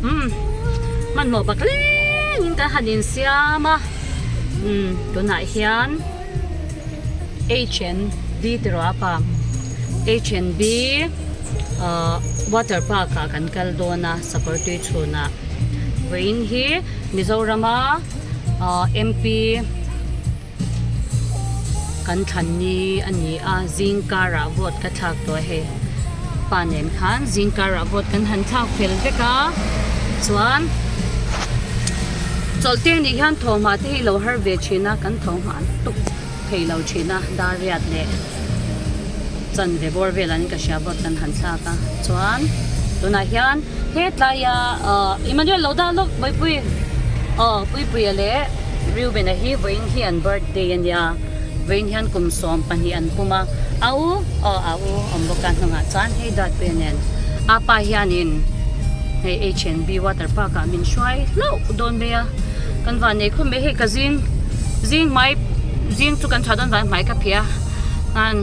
Umm hmanhmawh bak lengin kan han insiam a umm tunah hian H and B ti rawh a pa H and B ahh water park ah kan kal dawn a sakawr tui chhunah vawiin hi Mizorama ahh M P Kan thlan ni a ni a, zing karah vote ka thlak tawh a hei. Pa nen khan zing karah vote kan han thlak fel vek a, chuan chawlh te nih hian thawhhma te hi lo har ve thin a, kan thawhhma tuk thei lo thin a, dar riat leh chanve bawr vel an ka hria vote kan han thlak a, chuan tunah hian Hetlaia Emmanuel lo dah lawk Puipui aw Puipuia leh Reuben-a hi vawiin hi an birthday a nia vawiin hian kum 12 an pum a a u aw a u awm bawk a hnungah chuan hei Duatpuia nen a pa hianin hei H&B water park ah min hruai hlauh dawn mai a kan van nei khawp mai hei ka zing zing hmai zing chu kan chhuah dawn vang hmai ka phih a kan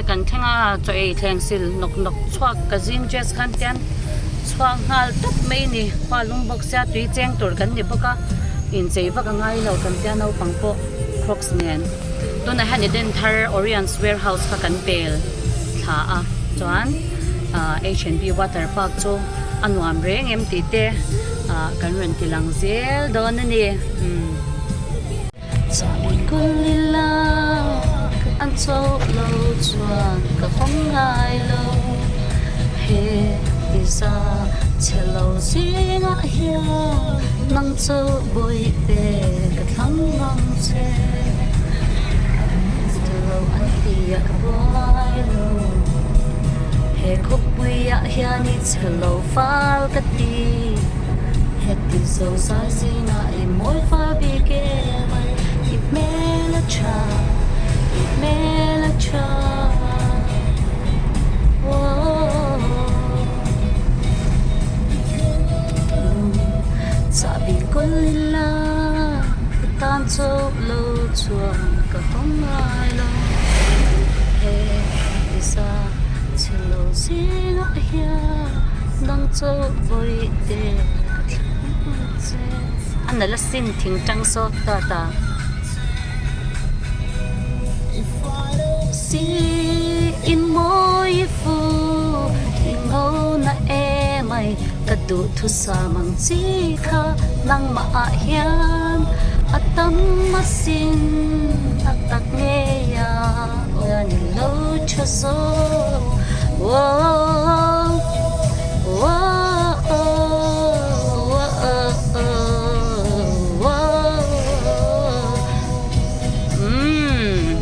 kan thleng a chaw ei thleng sil nawk nawk chhuak ka zing dress khan tian chhuak nghal tawp mai a ni khua lum bawk sia tui cheng tur kan ni bawk a inchei vak a ngai lo kan tia naupang pawh crocs nen tunah hian Eden thar Orion's warehouse kha kan pel thla a chuan ah H and B water park chu a nuam reng em tih te ah kan rawn ti lang zel dawn a ni umm. Chawlh kul ila an chauh lo chuan ka hawng ngai lo He ti za chhe lo zingah hian nang chauh bawi te ka thlang ang che Ti lo an ti a ka buai lo He khawpuiah hian i chhe lo fal ka ti Heti zo zai zingah i mawi fal bik em ai I hmel a tha, i hmel a tha Chahbi kawl ila ka tan chauh lo chuan ka haw ngai lo He tisa chhe lo zingah hian nang chauh vawi te ka thlang che. A nalh asin thing tang saw ta ta. Si i mawi fu i ngo na em ai ka duh thusam ang chi kha nangmah ah hian a tam asin a tak ngei a aw ni lo tha zawk oh oh Umm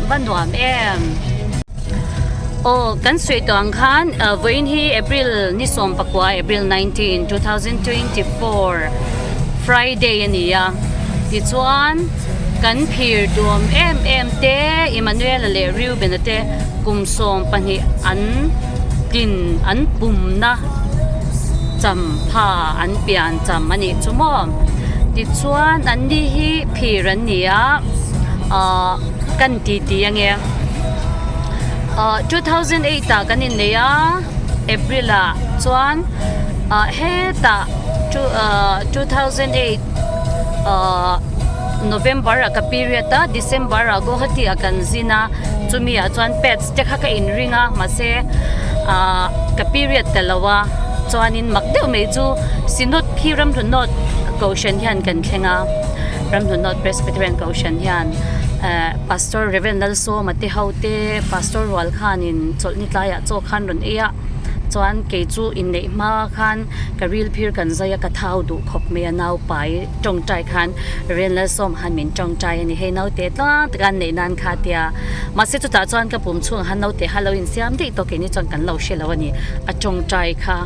va nuam em aw kan sawi tawh ang khan vawiin hi April ni 19 April 19 2024 Friday a ni a tichuan kan phir duam em em te Emmanuel-a leh Reuben-a te kum 12 an tlin an pumna cham pha an pian cham a nih chu maw tichuan an ni hi phir an ni a ahh kan ti ti ange ahh 2008 ah kan innei a April ah chuan ah hetah two ahh 2008 ahh November ah ka period a December ah Guwahati ah kan zin a chumi ah chuan pads te kha ka inring a mahse ahh ka period ta lo a chuanin mak deuh mai chu Synod khi Ramhlunawt Kohhran hian kan thleng a Ramhlunawt Presbyterian Kohhran hian ehh Pastor Reverend Lalsawma te ho te Pastor rual khanin chawlhni tlaiah chaw khan rawn ei a chuan kei chu inneih hma khan ka ril phir kan zai a ka thau duh khawp mai a naupai tawngtai khan Reverend Lalsawma khan min tawngtai a ni hei naute tlang taka an neih nan kha tia mahse chutah chuan ka pum chhungah khan naute kha lo insiam daih tawh keini chuan kan lo hre lo a ni a tawngtai kha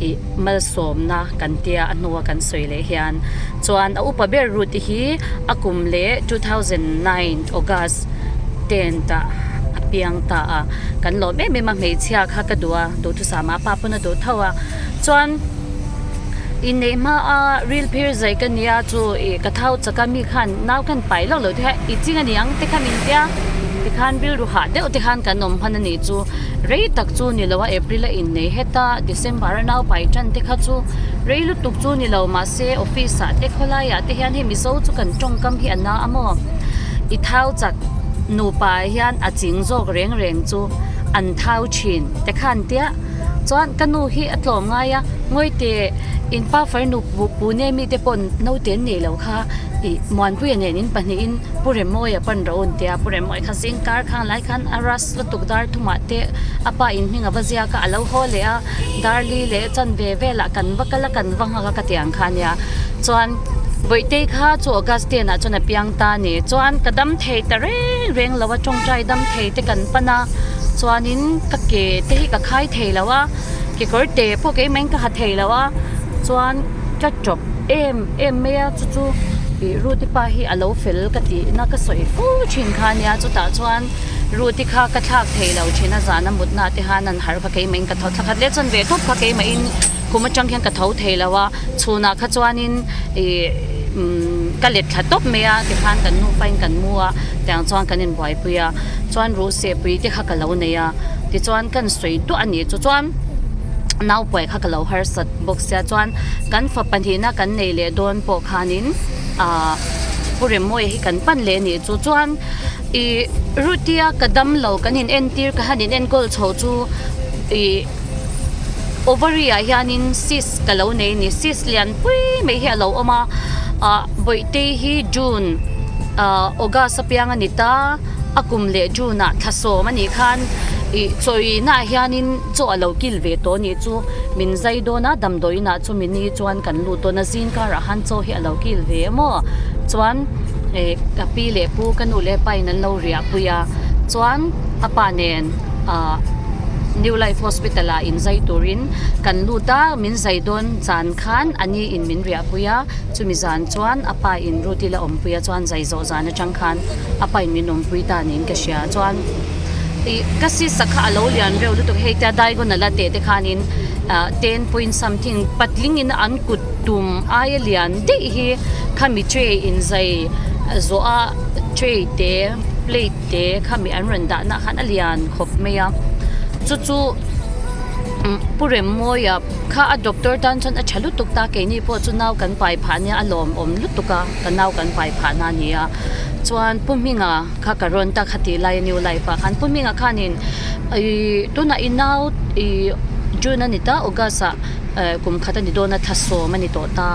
ih malsawmna kan tia a hnua kan sawi leh hian chuan a upa ber Ruth hi a kum leh 2009 August tenth ah a piang ta a kan lawm em em a hmeichhia kha ka duh a duhthusam ah pa pawn a duh tho a chuan inneih hma a ril phir zai ka nia chu ih ka thau chak a mi khan nau khan pai lawk loh te kha i ching a ni ang te kha min tia. Tikhan rilru hah deuh te khan kan awm hman a nih chu. Rei tak chu ni lo a April a innei heta December a naupai tan te kha chu rei lutuk chu ni lo mahse office ah te khawlai ah te hian hei Mizo chu kan tawngkam hi a na a maw? I thau chak nupa ah hian a ching zawk reng reng chu an thau thin te khan tia chuan ka nu hi a tlawm ngai a Ngawite in pa farnu Pune mite pawn naute an nei lo kha ih Muanpuia nen in pahnihin Pu Remawia pawn ro an tia, Pu Remawia kha zing kar khang lai khan a rush lutuk dar thumah te a pa in hming a va ziak a, a lo haw leh a, dar li leh chan ve velah kan va kal a kan va nghak a ka ti ang kha ania. Chuan Bawihtei kha chu August ten ah chuan a piang ta a ni. Chuan ka dam thei ta reng reng lo a, tawngtai dam thei te kan pan a, chuanin ka ke te hi ka khai thei lo a, kekawr te pawh keimah in ka ha thei lo a, chuan ka tawp em em mai a chu chu ih Ruti pa hi a lo fel ka tih na ka sawi fo thin kha ania chutah chuan Ruti kha ka thlak thei lo thin a zan a mutna te khan an harh kha keimah in ka tho thla khat leh chuan ve tawp kha keimah in kum atang hian ka tho thei lo a chhunah kha chuanin ih umm ka let thla tawp mai a tikhan kan nufa in kan mu a tiang chuan kan inbuaipui a chuan ruhsehpui te kha ka lo nei a tichuan kan sawi duah a nih chu chuan naupuai kha ka lo harsat bawk sia chuan kan fa pahnihna kan nei leh dawn pawh khanin ahh Pu Remawia hi kan pan leh a nih chu chuan ih Rutia ka dam lo kan in entir ka han in enkawl chho chu ih ovary ah hianin cyst ka lo nei a ni cyst lian pui mai hi a lo awm a ah Bawihtei hi June ah August apiang a ni ta a kum leh June ah thla sawm a nih khan ih chawi naah hianin chaw a lo kil ve tawh a nih chu min zai dawn a damdawi inah chu mini chuan kan lut dawn a zing karah khan chaw hi a lo kil ve maw chuan eh ka pi leh pu ka nu leh pa in an lo riah pui a chuan a pa nen ah new life hospital ah in zai turin kan lut a min zai dawn zan khan a ni in min riah pui a chumi zan chuan a pa in route la awm pui a chuan zai zawh zan atang khan a pa in min awm pui ta niin ka hria chuan ih ka sisa kha a lo lian reuh lutuk hei tia daigon a la teh te khanin ah ten point something patling in an kut tum aia lian daih hi khami tray inzai zawh a tray te plate te khami an rawn dah na khan a lian khawp mai a chu chu umm Pu Remmawia kha a doctor tan chuan a tha lutuk ta keini pawh chu nau kan pai phah nia a lawmawm lutuk a ka nau kan pai phah na a ni a chuan Pu Hminga kha ka rawn ta kha tih lai a new life ah khan Pu Hminga khanin ihh tunah i nau ihh June a ni ta August ah eh kum khat a ni dawn a thla sawm a ni tawh ta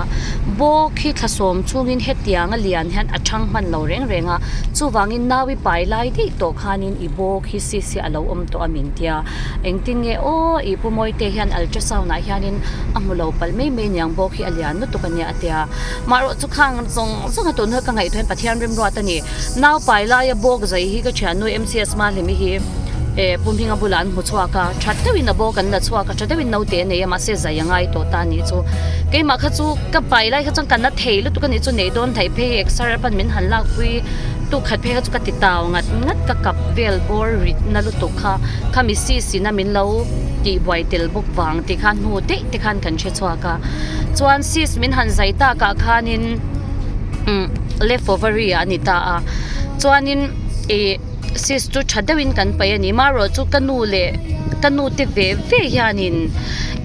bawk hi thla sawm chhungin hetiang a lian hian a thang hman lo reng reng a chuvangin nau i pai lai daih tawh khanin i bawk hi cyst hi a lo awm tawh a min tia engtin nge aw ih pu Mawite hian ultrasound ah hianin a hmu lo palh mai mai aniang bawk hi a lian lutuk a nia a tia marawh chu khang zawng zawng a tunah ka ngaihtuah hian Pathian rimruat a ni. Nau pai laia bawk zai hi ka thiannu MCS Mahlimi hi eh Pu Hminga bulah an hmu chhuak a, tha deuhin a bawk an la chhuak a, tha deuhin naute a nei a mahse zai a ngai tawh ta a nih chu. Keimah kha chu ka pai lai kha chuan ka na thei lutuk a nih chu neih dawn theih phei exer a pan min han lakpui tuk khat phei kha chu ka ti tau ngat ngat ka kap vel bawr rit na lutuk kha khami sis in a min lo tihbuai tel bawk vang tih khan hnu daih te khan kan hre chhuak a chuan sis min han zai takah khanin umm left ovary ah a ni ta a chuanin ih cyst chu tha deuhin kan paih a ni marawh chu ka nu leh ka nu te ve ve hianin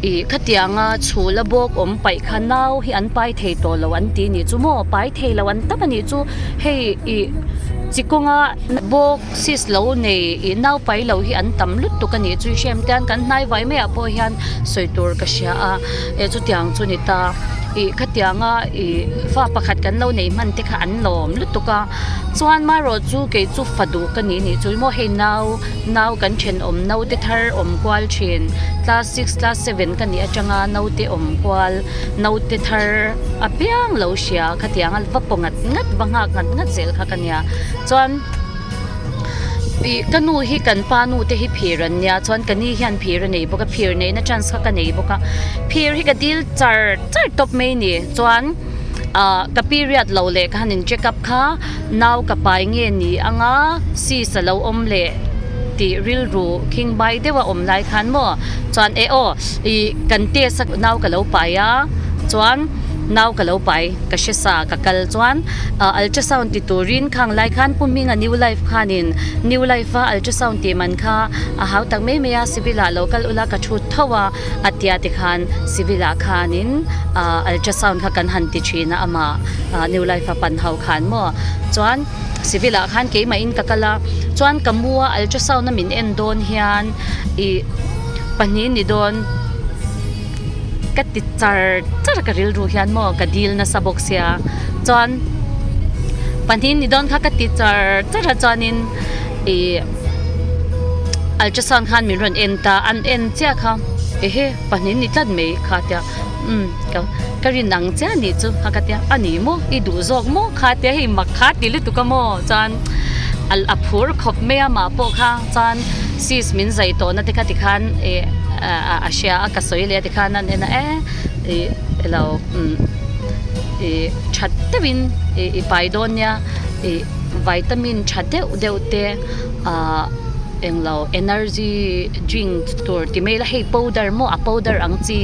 ih khatianga chhul a bawk awm paih kha nau hi an pai thei tawh lo an ti nih chu maw pai thei lo an tam a nih chu hei ih chi kawnga bawk cyst lo nei ih nau pai lo hi an tam lutuk a nih chu i hriat tian kan hnai vai maiah pawh hian sawi tur ka hria a eh chutiang chu ni ta. Ih khatianga ih fa pakhat kan lo nei hman te kha an lawm lutuk a chuan marawh chu kei chu fa duh ka ni nih chu maw hei nau nau kan thenawm naute thar awm kual thin class six class seven ka nih atanga naute awm kual naute thar apiang lo hria khatianga va paw ngat ngat va nghak ngat ngat zel kha ka nia chuan. Ih ka nu hi kan pa nu te hi phir an nia chuan ka ni hian phir a nei bawk a phir neihna chance kha ka nei bawk a phir hi ka dil char char tawp mai a ni chuan ah ka period lo leh ka han in check up kha nau ka pai nge ni anga cyst a lo awm leh tih rilru khing bai deuh a awm lai khan maw chuan eh aw ih kan test a nau ka lo pai a. Chuan nau ka lo pai ka hre sa ka kal chuan ah ultrasound ti turin khang lai khan Pu Hminga new life khanin new life a ultrasound tih man kha a hau tak mai mai a civil ah lo kal ula ka thu tho a a tia tikhan civil ah khanin ah ultrasound kha kan han ti thin a amah ah new life a pan ho khan maw chuan civil ah khan keimah in ka kal a chuan ka mu a ultrasound a min en dawn hian ih pahnih ni dawn. Ka ti char char a ka rilru hian maw ka dil nasa bawk sia chuan pahnih ni dawn kha ka ti char char a chuanin ih ultrasound khan min rawn en ta an en chiah kha ehe pahnih ni tlat mai kha tia umm ka ka rin ang chiah anih chu kha ka tia a ni maw i duh zawk maw kha tia hei mak kha ti lutuk a maw chuan a phur khawp mai a mah pawh kha chuan sis min zai tawhna te kha tikhan ih a hria a ka sawi leh a tikhan an en a e ih elo umm ih that deuhin ih i pai dawn nia ih vitamin tha deuh deuh te ahh englo energy drink tur ti mai ila hei powder maw a powder ang chi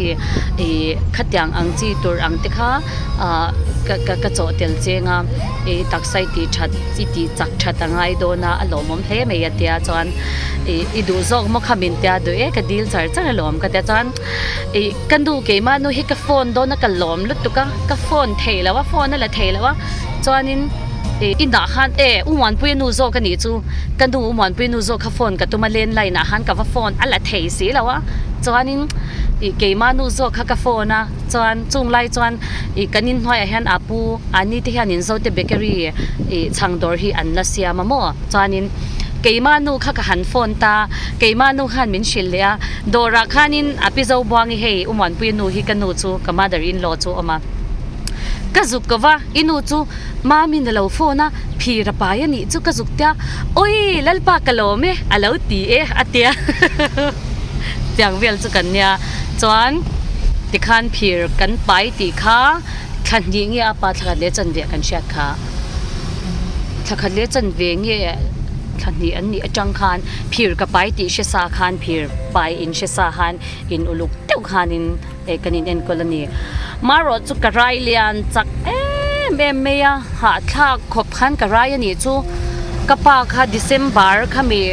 ih khatiang ang chi tur ang te kha ahh ka ka ka chawh tel cheng a ih taksa i tih that i tih chak that a ngai dawn a a lawmawm hle mai a tia chuan ih i duh zawk maw kha min tia duh e ka dil char char alawm ka tia chuan ih ka nu keimah nu hi ka phone dawn a ka lawm lutuk a ka phone thei lo a phone a la thei lo a chuanin ih inah khan e u Muanpuia nu zawk a nih chu ka nu u Muanpuia nu zawk kha phone ka tum a landline ah khan ka va phone a la thei si lo a chuanin ih keimah nu zawk kha ka phone a chuan chung lai chuan ih kan inhnuaiah hian a pu a ni te hian in Zote bakery ih chhang dawr hi an la siam a maw chuanin keimah nu kha ka han phone ta keimah nu khan min hrilh leh a dawrah khanin a pi zo buangi hei u Muanpuia nu hi ka nu chu ka mother in law chu a awm a ka zuk ko va i nu chu Mami'n a lo phone a phir a pai a nih chu ka zuk tia awi Lalpa ka lawm e a lo ti e a tia tiang vel chu kan nia chuan tikhan phir kan pai tih kha thla hnih nge a pa thla khat leh chanve kan hriat kha thla khat leh chanve nge thla hnih an nih atang khan phir ka pai tih hre sa khan phir pai in hre sa khan in uluk deuh khanin eh kan in enkawl a ni marawh chu ka rai lian chak em em mai a hahthlak khawp khan ka rai a nih chu ka pa kha December khami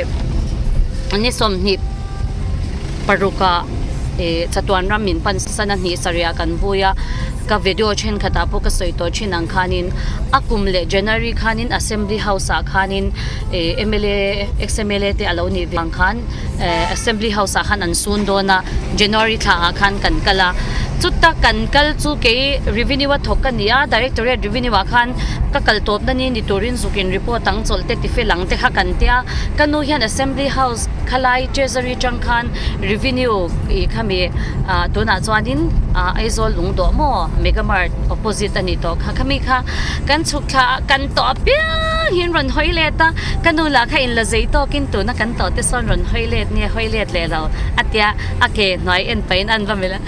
ni 25 ah eh chatuan ram min pan san a hnih sarih ah kan vui a ka video thenkhat ah pawh ka sawi tawh thin ang khanin a kum leh January khanin assembly house ah khanin eh mla ex mla te a lo nih vang khan. eh assembly house ah khan an sun dawn a January thla ah khan kan kal a chuta kan kal chu kei revenue a thawk ka ni a directorate revenue ah khan ka kal tawp na ni ni turin zuk in report ang chawlh te tifel ang te kha kan tia ka nu hian assembly house khalai treasury tang khan revenue ih khami ah tunah chuanin ah Aizawl lungdawh maw mega mart opposite a nih tawh kha khami kha kan chhuk thla ah kan tawh apiang hi an rawn hawi let a ka nu lah kha in la zei tawkin tuna kan tawh te sawn rawn hawi let nge hawi let leh lo a tia a ke hnuai en pahin an va melh a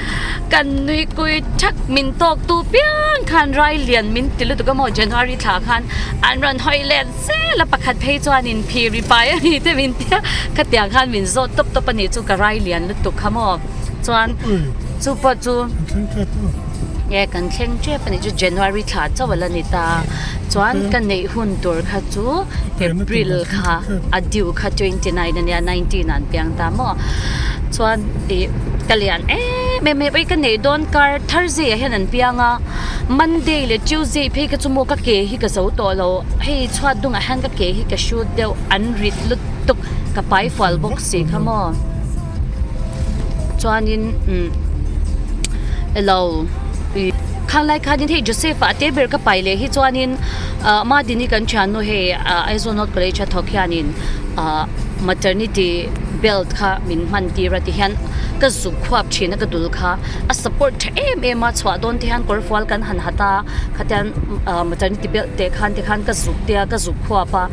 kan nui kui thak min tawk tu piang khan rai lian min ti lutuk a maw January thla khan an rawn hawi let zel a pakhat phei chuanin phir ri pai a ni te min tia khatiang khan min zawt tawp tawp a nih chu ka rai lian lutuk kha maw chuan chu pawh chu. Nge kan thleng tep a nih chu January thla chauh a la ni ta chuan ka neih hun tur kha chu April kha a due kha 29 ania 19 ah an piang ta maw chuan ih ka lian em em em ka neih dawn kar Thursday ah hian an piang a Monday leh Tuesday phei kha chu maw ka ke hi ka zo tawh lo hei chhuat dungah hian ka ke hi ka hrut deuh an rit lutuk ka pai fual bawk si kha maw chuanin umm. Elo ih khanglai khanin hei Joseph a te ber ka pai leh hi chuanin ah Madini kan thiannu hei ah Aizawl North College a thawk hianin ah maternity belt kha min hman tir a ti hian ka zuk khuap thin a ka dul kha a support tha em em a chhuah dawn te hian kawr fual kan han hat a khatian ah maternity belt teh khan te khan ka zuk te a ka zuk khuap a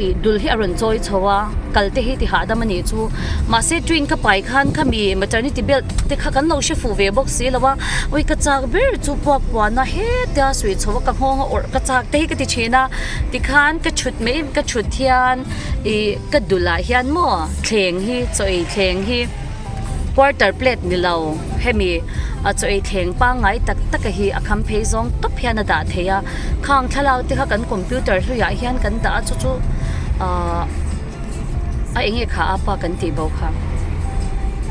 ih dul hi a rawn chawi chho a kal te hi ti hahdam a nih chu. Mahse twin ka pai khan khami maternity belt te kha kan lo hre fuh ve bawk si lo a, ui ka chak ber chu puak puan a hetia suih chho a ka nghawng a awrh ka chak te hi ka ti thin a, tikhan ka thut mai ka thut hian ih ka dul ah hian maw thleng hi chaw ei thleng hi. Quarter plate ni lo hemi a chaw ei thleng pangngai tak tak a hi a kham phei zawng tawp hian a dah thei a khang thlalak te kha kan computer hluiah hian kan dah a chu chu ahh a enge kha a pa kan tih bo kha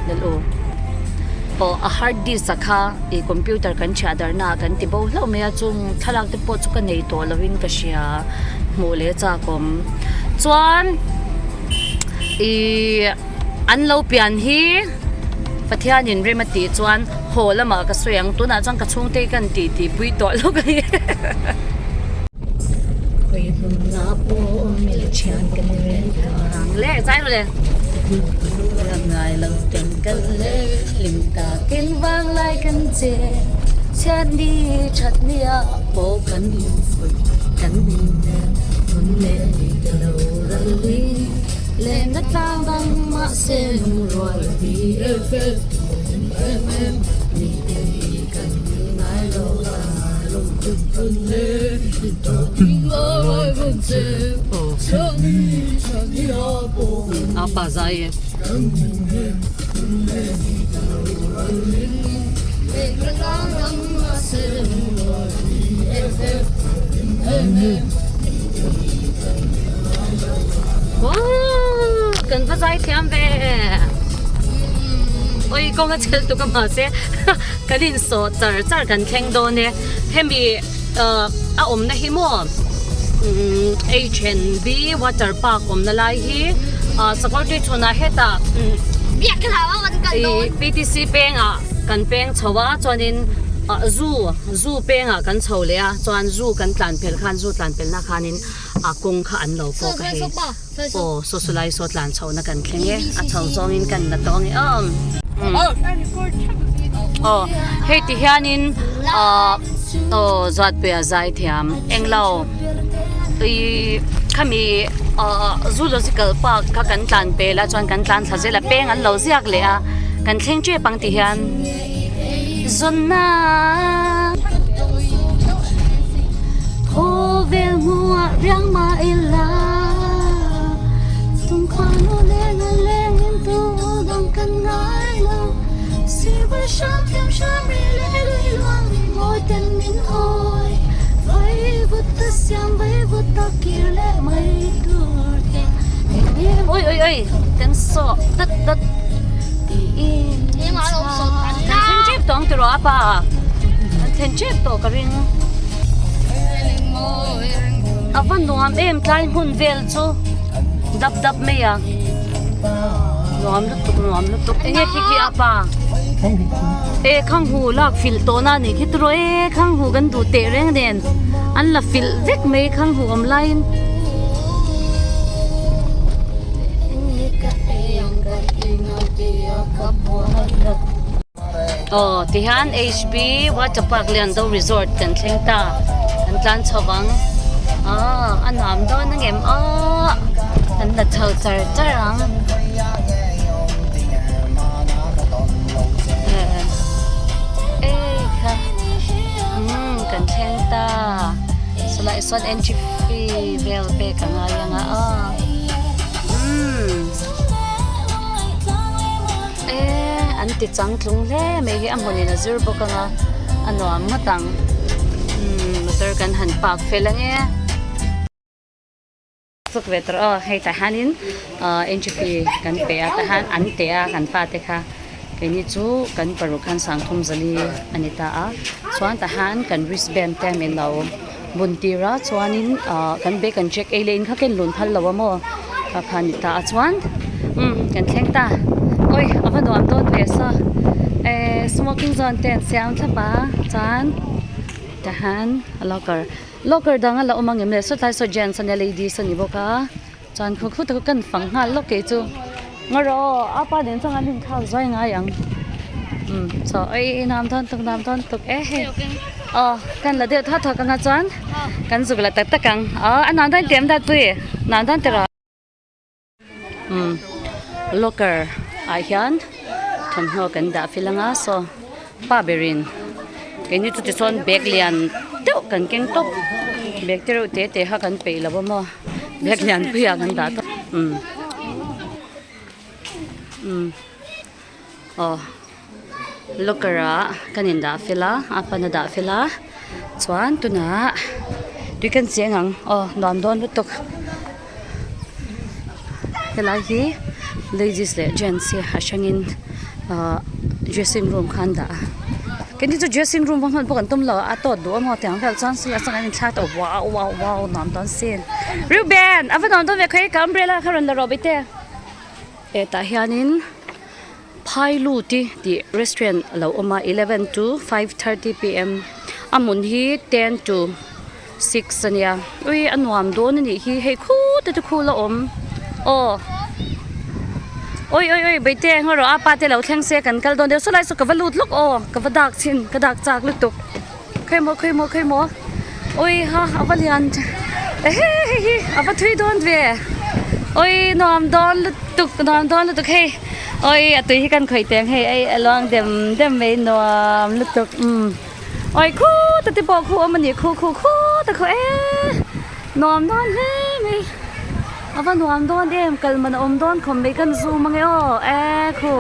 lal u aw a hard disk a kha ih computer kan chhiah darh na ah kan ti bo hlauh mai a chung thlalak te pawh chu ka nei tawh lo in ka hria hmuh leh chak awm chuan ihh. An lo pian hi Pathianin rem a tih chuan haw lamah ka sawi ang, tunah chuan ka chhungte hi kan tih tih pui tawh lawk a ni. Khawi hmunah pawh awm ila thian kan ni reng ang le zai rawh le. Ram ngai lo ten kan le hlim takin vanglai kan che chhiat ni that nia pawh kan infuih kan inhnem hun leh ni te lo ral in. Lehna tlang dang mahse lungrual BFF MMM ni te hi kan ni ngai lo a lungphun phun le Apa zai e. Kan va zai thiam ve oi kawng a chel tuk a mahse kan in sawh char char kan thleng dawn e hemi a awmna hi maw H&B water park awmna lai hi sakawr chhunah hetah P T C pengah kan peng chho a chuanin zoo zoo pengah kan chho leh a chuan zoo kan tlan pel khan zoo tlan pelna khanin a kawng kha an lo kawk a hei aw saw saw lai saw tlan chho na kan thleng e a chho zawngin kan la tawng e awm aw hei ti hianin ah aw Zuatpuia zai thiam englo ih khami ah zoological park kha kan tlan pel a chuan kan tlan thla zel a peng an lo ziak leh a kan thleng tep ang ti hian. Zawnna Khawvel hmuhah riang mah ila Chungkhua nu leng a lengin tu dang kan ngai lo Sirva hram thiam hram ri leh lui luang ri mawi ten min hawi Vai vut ta siam vai vut ta kir leh mai tur te Oi oi oi kan sawh dat dat tiin Kan thlen tep tawh ang tiraw a pa? Kan thlen tep tawh ka ring. A va nuam em tlai hmun vel chu dap dap mai a. Nuam lutuk nuam lutuk. Enge khi khi a pa? E khang hu lak fil tawh na ni khi tiraw e khang hu kan duh teh reng nen an la fil vek mai khang hu awm laiin. Aw tihian HB water park Liando resort kan thleng ta kan tlan chho vang ah a nuam dawn ang em aw kan la chho char char ang ei kha umm kan thleng ta sawlai sawn entry fee vel pek a ngai ang a aw umm. Eee an ti chang tlung hle mai hi a hmunin a zir bawk ang a a nuam ngawt ang umm motor kan han park fel ang e. Chuk ve tawh aw hei tah hianin ahh entry fee kan pe a tah hian an teh a kan fate kha keini chu kan paruk khan sangthum zali a ni ta a chuan tah hian kan wristband te min lo bun tir a chuanin ahh kan bag an check ei leh in kha ken lun phal lo a maw kha kha a ni ta a chuan umm kan thleng ta awi a va nuam dawn ve saw ehh smoking zone te an siam thlap a chuan tahan locker locker dang a la awm ang em le sawtlai saw gents ania ladies a ni bawk a chuan khaw khaw tak kan fang nghal lawk kei chu ngaw rawh aw a pa nen chuan an inthlak zuai ngai ang umm chaw ei nuam dawn tuk nuam dawn tuk e hei aw kan la deuh thawk thawk anga chuan kan zuk la tak tak ang aw a nuam dawn tih em datpui nuam dawn tiraw umm locker ah hian thawmhnaw kan dah fel anga saw pa berin keini chu tichuan bag lian deuh kan keng tawp bag te reuh te te kha kan peih lo a maw bag lian pui ah kan dah tawp umm umm. Aw locker ah kan in dah fel a a pan a dah fel a chuan tunah tui kan cheng ang aw nuam dawn lutuk helai hi ladies leh gents hi a hrangin ahh dressing room kha an dah a keini chu dressing room pawh hman pawh kan tum lo a tawt duh amaw tiang vel chuan silai chuan an inthlak tawh wow wow wow nuam dawn sin Reuben a va nuam dawn ve khawi ka umbrella kha rawn la rawh bete. Hetah hianin Phailuti tih restaurant a lo awm a eleven to 5:30 pm a hmun hi ten to six a nia ui a nuam dawn a nih hi hei khute te khu la awm aw awi awi awi baite ngaw rawh a pa te lo thleng se kan kal dawn deuh saw lai saw ka va lut lawk aw ka va dak chhin ka dak chak lutuk khawi maw khawi maw khawi maw awi ha a va lian ehe hei hi a va thui dawn ve awi nuam dawn lutuk nuam dawn lutuk hei awi a tui hi kan khawih teng hei ei a luang dem dem mai nuam lutuk umm awi khutah te pawh khu awm a ni khu khu khutah khu eee nuam dawn hle mai a va nuam dawn em kal man a awm dawn khawp mai kan zoom ange aw e khu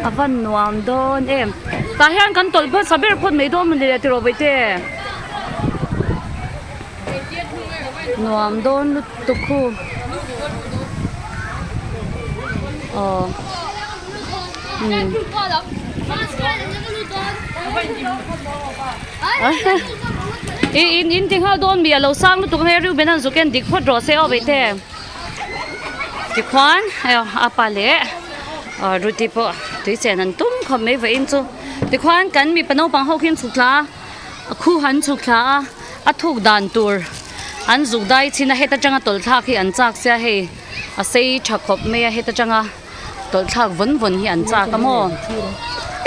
a va nuam dawn em tah hian kan tawlh phawt sa ber phawt mai dawn mawni le tiraw vaihte nuam dawn lutuk khu aw umm. I in in ti nghal dawn mi a lo sang lutuk ang e Reuben an zuk en dik phawt rawh se aw veite tikhuan hei a pa leh Ruti pawh tui chen an tum khawp mai vawiin chu tikhuan kan mipa naupang ho khi an chhuk thla a khu han chhuk thla a a thuk dan tur an zuk dai chin a heta tanga tawlh thlak hi an chak sia hei a sei tha khawp mai a heta tanga. Tawlh thlak vawn vawn hi an chak a maw?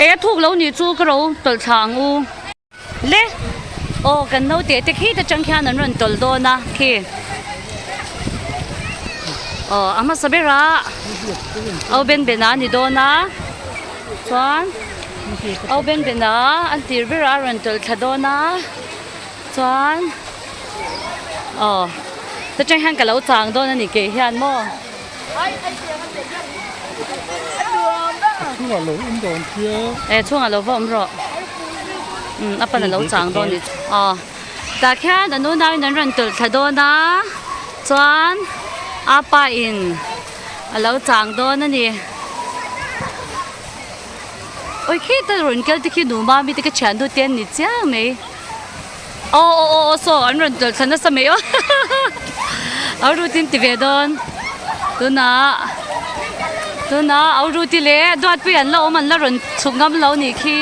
E a thuk lo nih chu ka ro tawlh thla ang u. Le! Aw kan naute te khi te tang khian an rawn tawlh dawn a khi. Aw a hmasa ber a au ben ben a ni dawn a chuan au ben ben a an tir ber a rawn tawlh thla dawn a chuan aw ta tang hian ka lo chang dawn a ni kei hian maw. E chhungah lo va awm rawh umm a pan a lo chang dawn ni aw tah khian a nunau in an rawn tawlh thla dawn a chuan a pa in a lo chang dawn a ni awi khi ta rawn kel te khi nu mami te ka thian dut te an ni chiang mai. Aw aw aw aw saw an rawn tawlh thla nasa mai aw au rutin ti ve dawn tunah tunah au ruti leh duatpui an la awm an la rawn chhuk ngam lo nih khi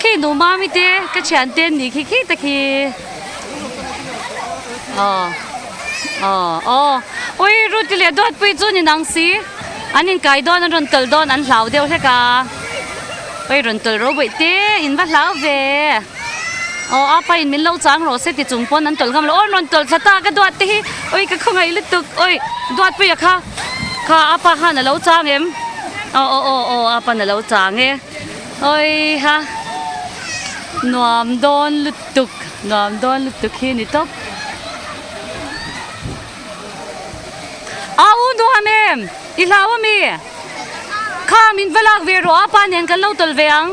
khi nu mami te ka thian te an nih khi khi te khi aw aw aw ui ruti leh duatpui chu ni nang si an inkai dawn an rawn tawlh dawn an hlau deuh hlek a ui rawn tawlh ro bawih te in va hlau ve. Aw a pa in min lo chang rawh se ti chung pawn an tawlh ngam lo aw an rawn tawlh thla ta ka duat te hi ui ka khawngaih lutuk ui duatpuia kha kha a pa khan a lo chang em aw aw aw aw a pan a lo chang e ui ha nuam dawn lutuk nuam dawn lutuk hi ni tawp au nuam em i hlau ami kha min va lak ve rawh a pa nen kan lo tawlh ve ang.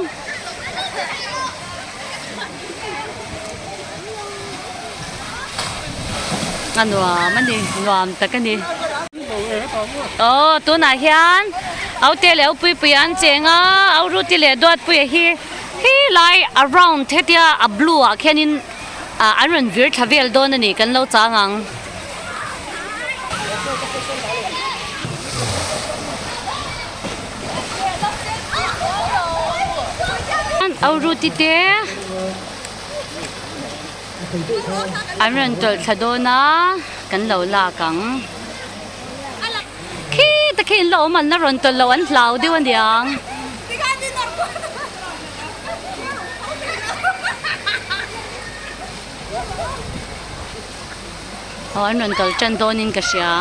A nuam a ni nuam tak a ni aw tunah hian aute leh aupuipui an cheng a auruti leh duatpuia hi he lai a round hetia a blue ah khianin ah an rawn vir thla vel dawn a ni kan lo chang ang. Auruti te an rawn tawlh thla dawn a kan lo lak ang khi te khi in la awm an la rawn tawlh loh an hlau deuh aniang. Aw an rawn kal tan dawnin ka hria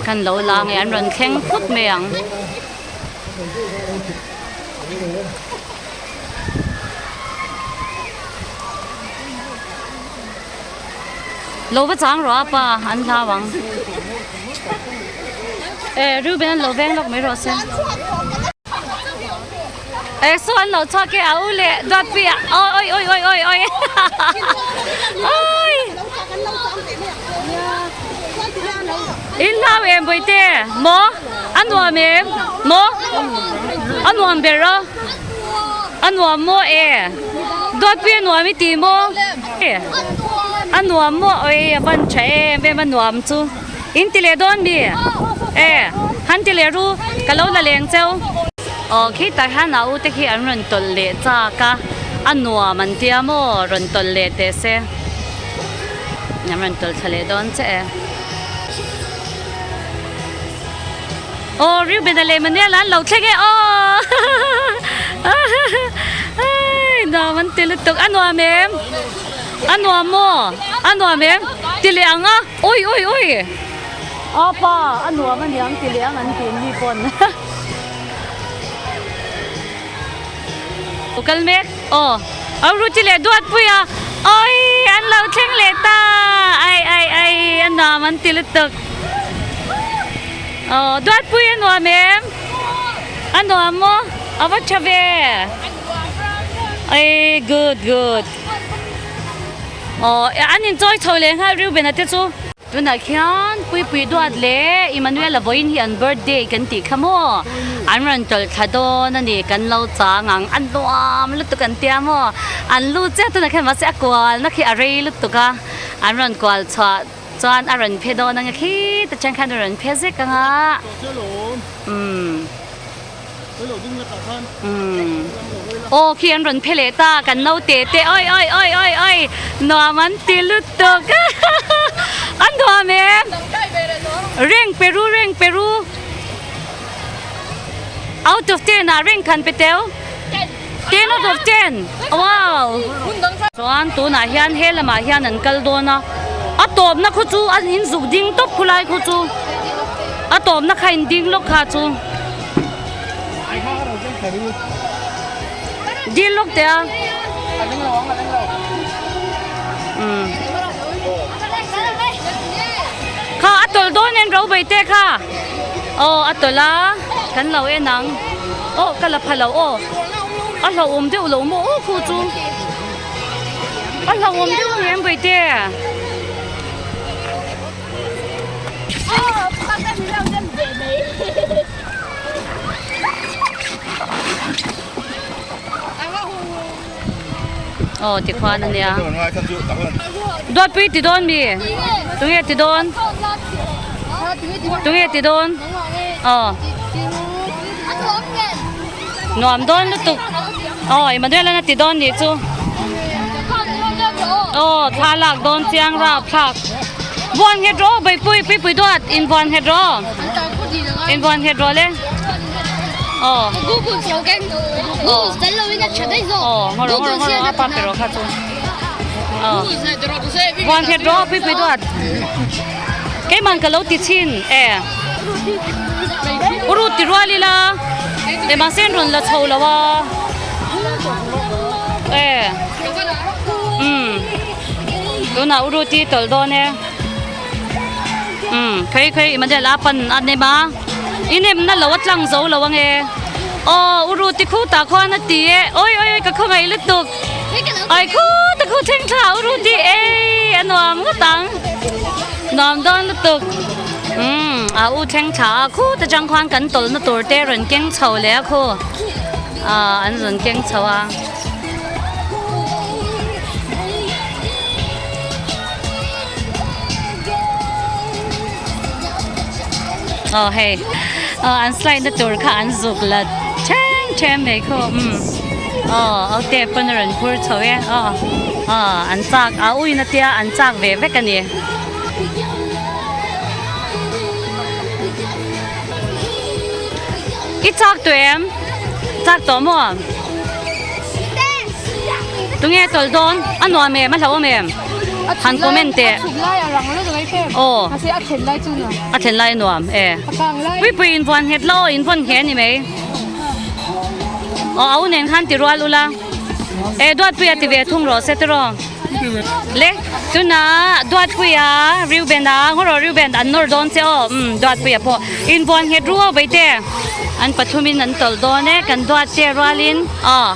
kan lo la nge an rawn thleng phut mai ang. Lo va chang rawh a pa an hlau ang. E Reuben an lo veng lawk mai rawh se. E saw an lo chhuak e a u leh Duatpuia awi awi awi awi awi awi In hlau em Bawihte maw a nuam em maw a nuam ber a a nuam maw e Duatpuia nuam i ti maw a nuam maw awi a van tha em em a nuam chu. In ti leh dawn mi? E, han ti leh ru, ka lo la leng cheu. Aw khitah hian a u te khi an rawn tawlh leh chak a, a nuam an tia maw rawn tawlh leh teh se. An rawn tawlh thla leh dawn che e. Aw Reuben-a leh Manuel-a an lo thleng e aw nuam an ti lutuk a nuam em? A nuam maw? A nuam em? Ti leh ang a. Ui ui ui! Apa, a nuam a niang ti leh ang an tih mi pawn. Lo kal mek aw. Au Ruti leh Duatpui a. Oi! An lo thleng leh ta! Ai ai ai! A nuam an ti lutuk. Aw Duatpui a nuam em? A nuam maw? A va tha ve! Ai good good. Aw an inchawi chho leh nghal Reuben-a te chu. Tunah khian Puipui Duat leh Emmanuel-a vawiin hi an birthday kan tih kha maw? An rawn tawlh thla dawn a ni, kan lo chang ang, a nuam lutuk an tia maw? An lut chiah tunah khian mahse a kualna khi a rei lutuk a, an rawn kual chhuah chuan a rawn phe dawn ang a khita chang khan a rawn phe zek ang a, umm. Aw khi an rawn phe leh ta kan naute te awi awi awi awi awi nuam an ti lutuk an nuam em reng peru reng peru out of ten ah reng khan pe teu ten out of ten wow chuan tunah hian he lamah hian an kal dawn a a tawpna khu chu an inzuk ding tawp khulai khu chu a tawpna kha in ding lawk kha chu. Dil lawk teh a. Umm. Kha a tawlh dawn en ro bai te kha. Aw a tawlh a kan lo en ang. Aw ka la pha lo aw. A hlauhawm deuh lo maw aw khu chu. A hlauhawm deuh ang em bai te. Aw tikhuan a nia Duatpui ti dawn mi tunge ti dawn tunge ti dawn aw nuam dawn lutuk aw Emmanuel an a ti dawn nih chu aw thla lak dawn chiang rap thlak Vuan nghet rawh Beipui Puipui Duat in vuan nghet rawh in vuan nghet rawh le aw aw aw ngaw rawh ngaw rawh ngaw rawh a pa pe rawh kha chu aw vuan nghet rawh Puipui Duat keimah ka lo ti chhin e u rut ti rual ila e mahse an rawn la chho lo a e umm. Tunah u Ruti tawlh dawn e. Umm khawi khawi Emmanuel a pan a nem a. I nemna lo a tlang zo lo ange. Aw u Ruti khutah khuan a ti e. Awi awi awi ka khawngaih lutuk. Ai khuta khu thleng thla u Ruti ei a nuam ngawt ang. Nuam dawn lutuk. Umm a u thleng thla a khuta tang khuan kan tawlhna tur te rawn keng chho leh a khu. Aw an rawn keng chho a. Aw hei aw an slide na tur kha an zuk la then then mai khaw umm aw aw te pawn a rawn phur chho e aw aw an chak a uina tia an chak ve vek a ni. I chak tawh em? Chak tawh maw? Tunge tawlh dawn? A nuam em? A hlauhawm em? Han comment teh. Aw. A thlen lai a nuam e. Puipui in vuan nghet lo, in vawn nghet a ni mai. Aw a u nen khan ti rual ula. E Duatpuia ti ve thung rawh se tiraw. Le tunah Duatpuia Reuben-a ngaw rawh Reuben an nawr dawn che aw. Umm Duatpuia pawh in vuan nghet ru aw Baite. An pathumin an tawlh dawn e kan duat che rualin aw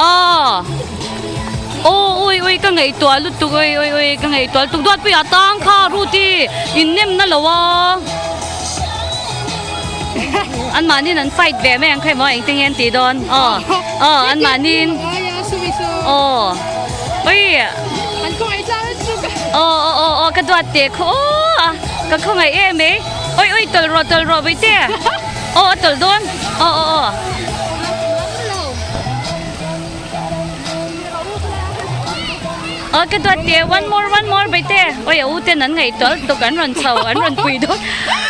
aw aw ui ui ka ngaihtuah lutuk ui ui ui ka ngaihtuah lutuk duatpuiah tang kha Ruti in nem na lo a an mahnin an fight ve mai ang kha emaw engtin nge an tih dawn aw aw an mahnin aw ui aw aw aw aw ka duat teh khaw aw ka khawngaih em e. Oi oi tawlh rawh tawlh rawh Vaite aw a tawlh dawn aw aw aw. Aw ka duat teh one more one more Vaite oi a u ten an ngaih tawlh tuk an rawn chho an rawn pui dawn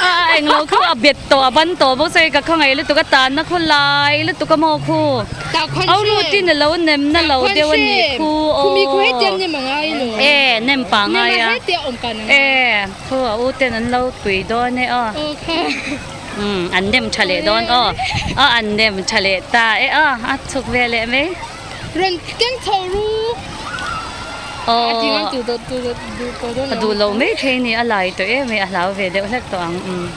a a englo khu a bet tawh a ban tawh bawk sawi ka khawngaih lutuk a tanna khu lai lutuk a maw khu au rutin alo nem na lo deuh a nih khu aw e nem pah ngai a e. Khu a u ten an lo pui dawn e aw. Umm an nem tha leh dawn aw. Aw an nem tha leh ta e aw a chhuk ve leh mai. Rawn keng chho ru. Aw a duh loh mai thei ni a lai tawh em mai a hlau ve deuh hlek tawh ang umm.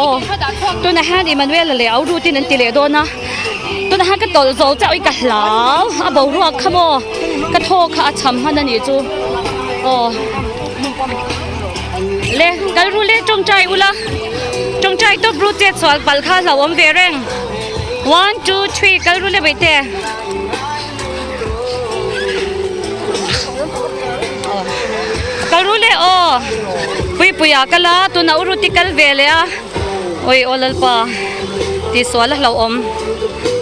Aw tunah hian Emmanuel-a leh a rutin an ti leh dawn a tunah hian ka tawlh zo chiah awih ka hlau a boruak kha maw ka thaw kha a cham hman a nih chu aw le kal ru le tawngtai ula tawngtai tawp ru chet chhuah palh kha hlauhawm ve reng one two three kal ru le baihte. Kal ru leh aw Puipuia kal a tuna u Ruti kal ve leh a ui aw Lalpa tihsual a hlauhawm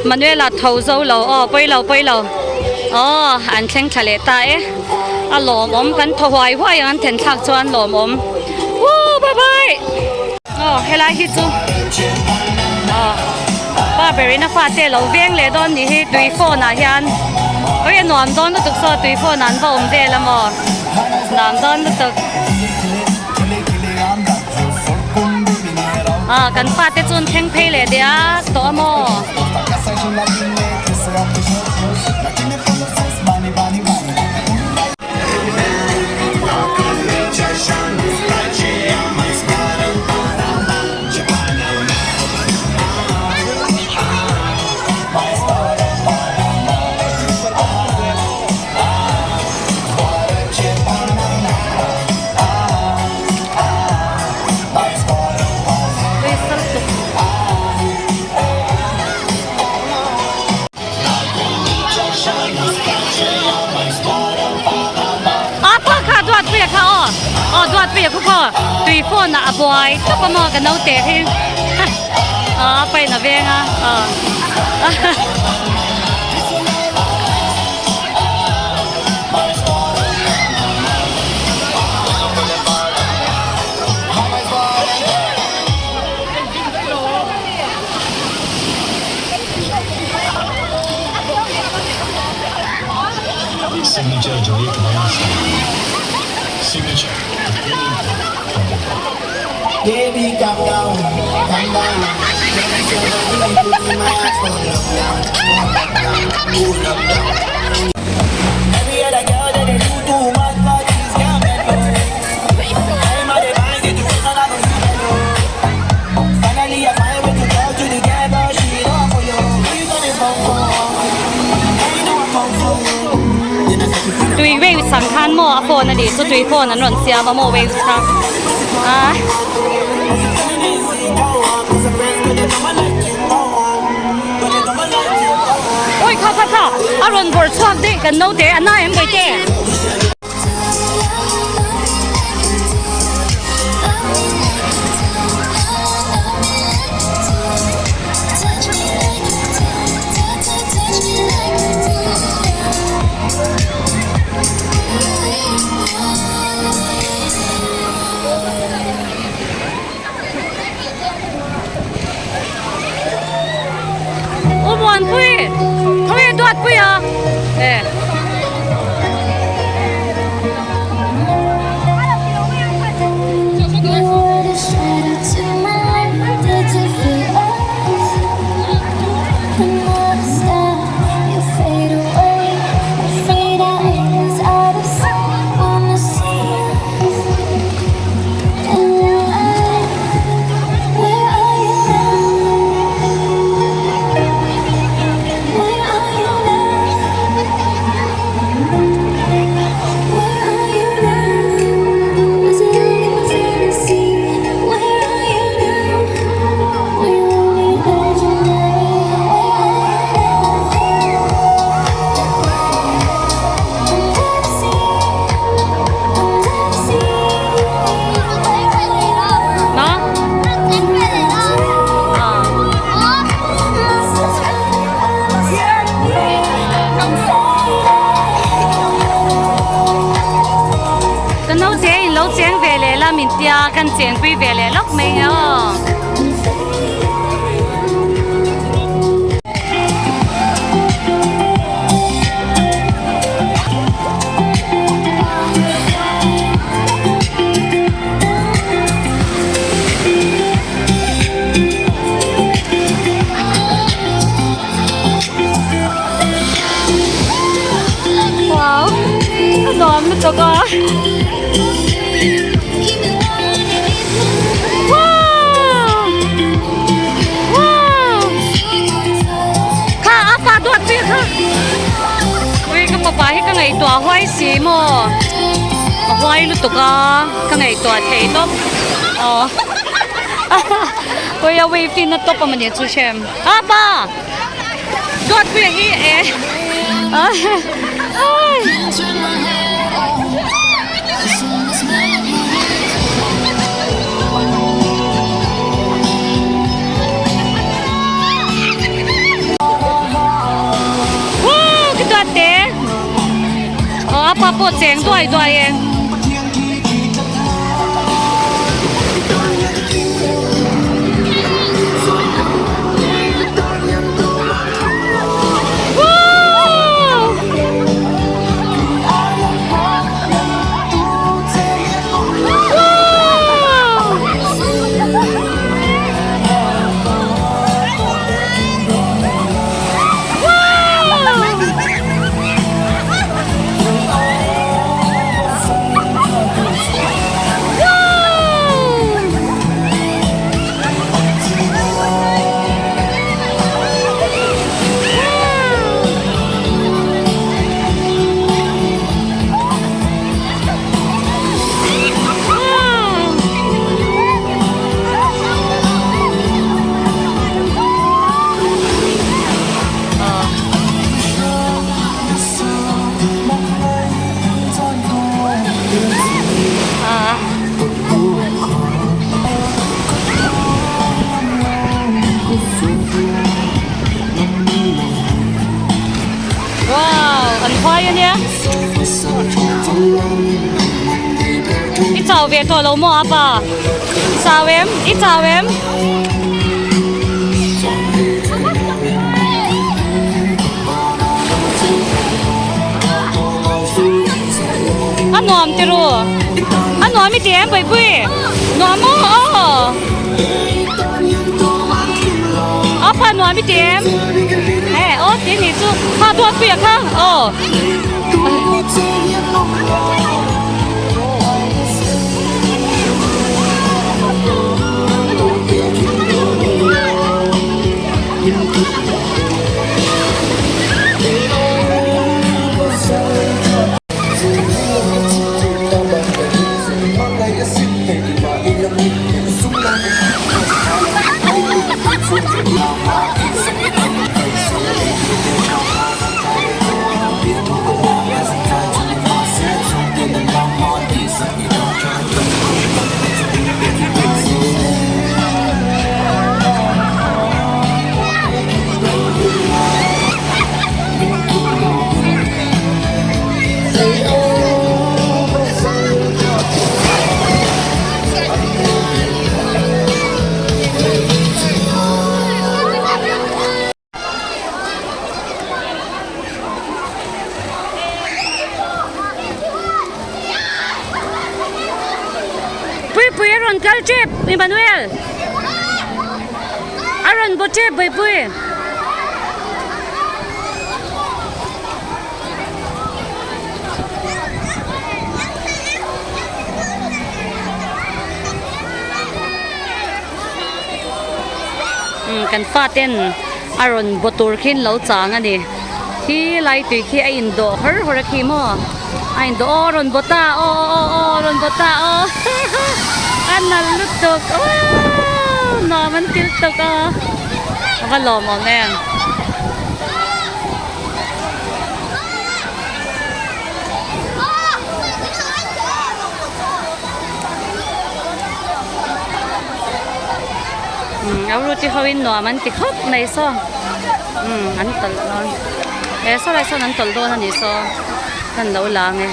Manuela tho zo lo aw pawi lo pawi lo aw an thleng thla leh ta e a lawmawm kan thaw huai huai ang an then thlak chuan lawmawm woo bye bye aw helai hi chu aw. Pa berin a fate a lo veng leh dawn nih hi tui phone ah hian oi a nuam dawn lutuk saw tui phone ah an va awm vel a maw nuam dawn lutuk ah kan fate chu an thleng phei leh diak tawh a maw. A kha kha Duatpuia kha aw aw Duatpuia khu khaw tui phone ah a buai tawp a maw ka naute hi aw a pain a veng a aw. Signature Joyeux Milestone Signature the premium from Denmark. Baby calm down, calm down Every other girl that they do too much but this girl Tui waves ang khan maw a phone a nih chu tui phone an rawn siam a maw waves kha a. Ui kha kha kha a rawn bawrh chhuak daih kan naute a na em Bawihte. U Muanpui, khawnge Duatpui a? E. la min tia kan chenpui ve leh lawk mai nge aw. Wow, a nuam lutuk a. Wow! Wow! Kha a pa duat pui kha. Ui ka fapa hi ka ngaihtuah huai si maw. A huai lutuk a, ka ngaihtuah thei tawp. Aw. Ui a wave in a tawp a mawni chu hrem. A pa! Duat pui hi e. Ai. Wow, cái duat te. Ờ, apa pawh cheng duai duai e. Wow, an huai a nia. I chau ve tawh lo maw apa? Chau em? I chau em? A nuam ti ru. A nuam i ti em Puipui? Nuam maw? Aw. A pa nuam i ti em? He aw ti ni chu kha duat pui a kha aw. Puipui a rawn kal tep Emmanuel a rawn baw tep Puipui. Kan faten a rawn baw tur khi an lo chang a ni khi lai tui khi a indawh hawr hawr a khi maw a indawh aw rawn baw ta aw aw aw rawn baw ta aw a nalh lutuk aww nuam an til tuk a a va lawmawm em. Umm a ruti ho in nuam an ti khawp mai saw umm an tawlh dawn he saw lai sawn an tawlh dawn a nih saw kan lo lang e.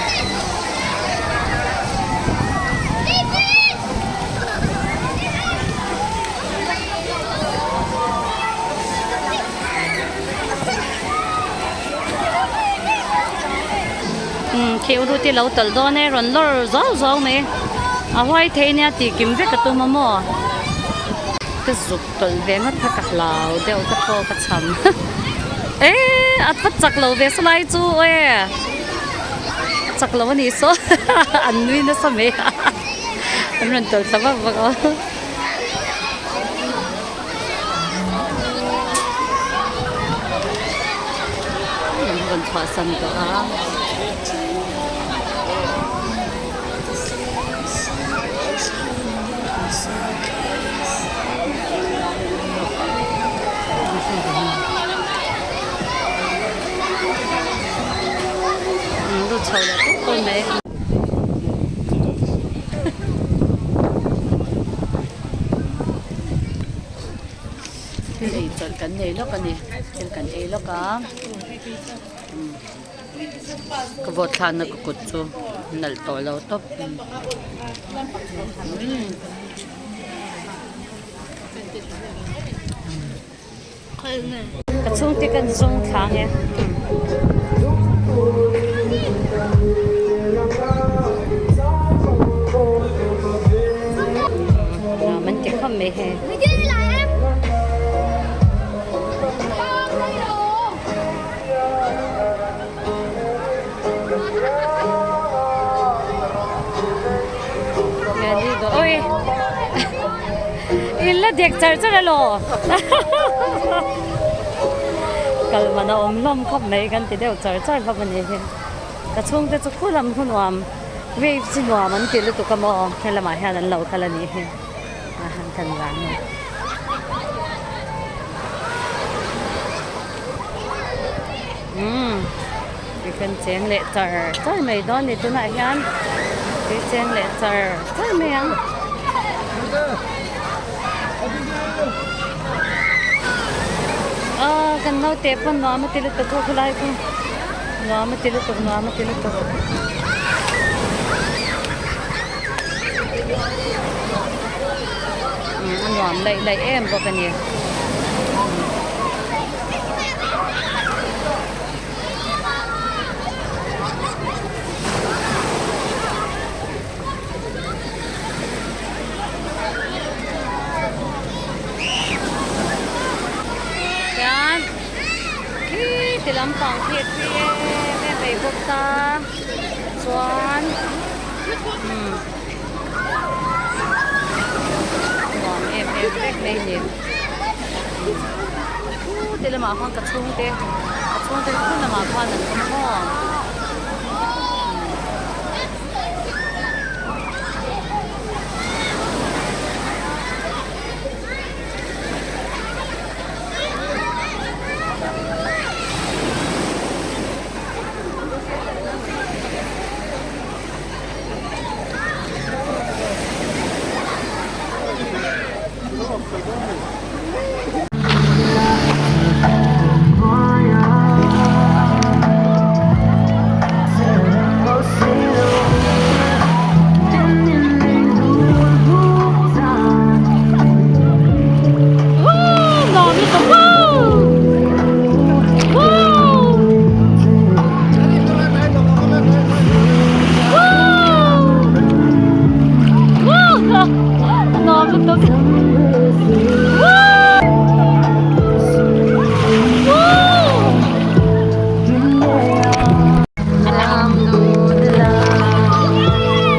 Khi u Ruth-i lo tawlh dawn e rawn lawr zau zau mai a huai thei nia tih kim vek a tum a maw ka zuk tawlh ve ngawt kha ka hlau deuh ka thaw ka cham e a va chak lo ve salai chu e a chak lo a nih saw an nui nasa mai an rawn tawlh thla vak vak a. An rawn chhuahsan tawh a. An lut chho leh tawp dawn mai. Thil ei chawlh kan nei lawk a ni thil kan ei lawk a ka vawt thlakna ka kut chu nalh tawh lo tawp ka chhungte kan zawng thlang e. Man ti khawp mai hei. Oi in la dek char char alo kal man a awm hlawm khawp mai kan ti deuh char char hlawm a ni hi ka chhungte chu khu lam khu nuam wave chi nuam an ti lutuk a maw helamah hian an lo kal a nih hi a han kan vang a ni. Umm i kan cheng leh char char mai dawn ni tunah hian i cheng leh char char mai ang. Aw kan naute pawn nuam a ti lutuk a khulai chu nuam a ti lutuk nuam a ti lutuk. A nuam laih laih em bawk a ni. Chuan khi ti lampang khi a thui em em mai bawk a chuan umm nuam em em vek mai a ni. Khu ti lamah khuan ka chhungte ka chhungte khu lamah khuan an awm maw.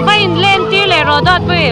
Va in len tir leh rawh dawt pui.